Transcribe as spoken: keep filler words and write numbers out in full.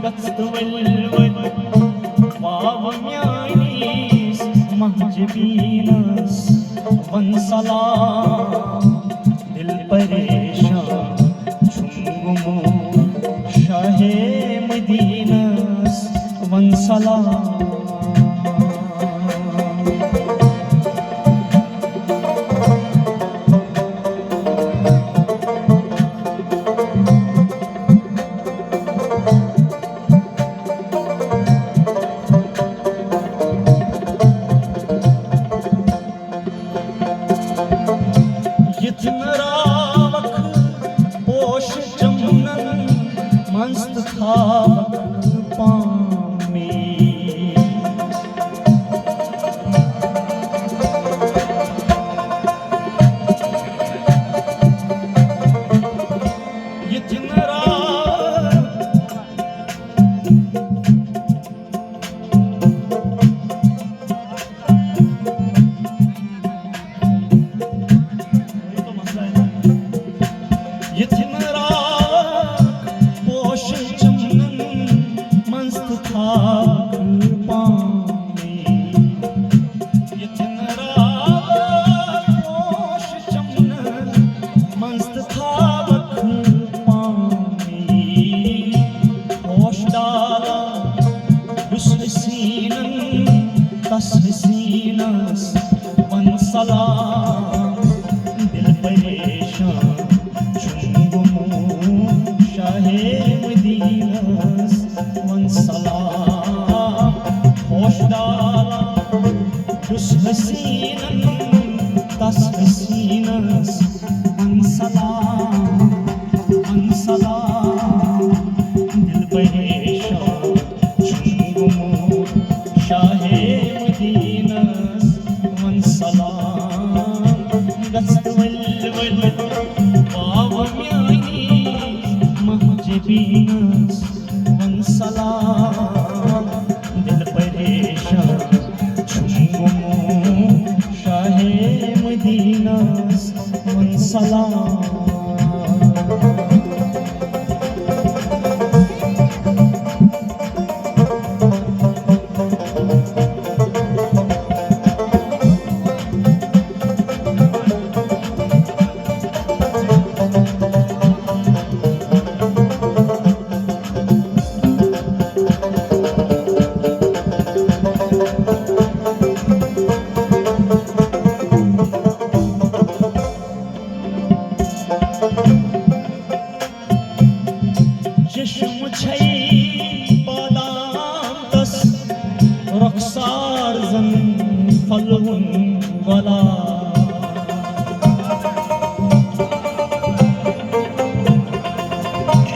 گژھ تہٕ ؤلۍ ؤلۍ واو میٲنِس مہجبیٖنس، وَن سلام دِل پریشان چھُم گوٚمُت شاہے مدیٖنس، وَن سلام۔ یِتھ نہٕ راوکھ پوش چمنن منٛز تہٕ تھاوکھ پانے۔ یِتھ نہٕ راوکھ یِتھ نہٕ راکھ پوشہٕ چمنن منٛز تہٕ تھاکھ پانے۔ یِتھ نہٕ راکھ پوشہٕ چمنن منٛز تہٕ تھاکھ پانے۔ پوش ڈالان یُس حسیٖنن تس حسیٖنس وَن سلام۔ دِل پریشان چھُم گوٚمُت شاہے مدیٖنس وَن سلام۔ پوش ڈالان یُس حسیٖنن تس حسیٖنس وَن سلام، وَن سلام۔ دِل پریشان چھُم گوٚمُت شاہے مدیٖنس وَن سلام۔ گژھ تہٕ ؤلۍ ؤلۍ واو میٲنِس مہجبیٖنس وَن سلام۔ دِل پریشان چھُم گوٚمُت شاہے مدیٖنس وَن سلام۔ چشم چھے بادام تس، رخسار زن پھلوُن گۄلاب۔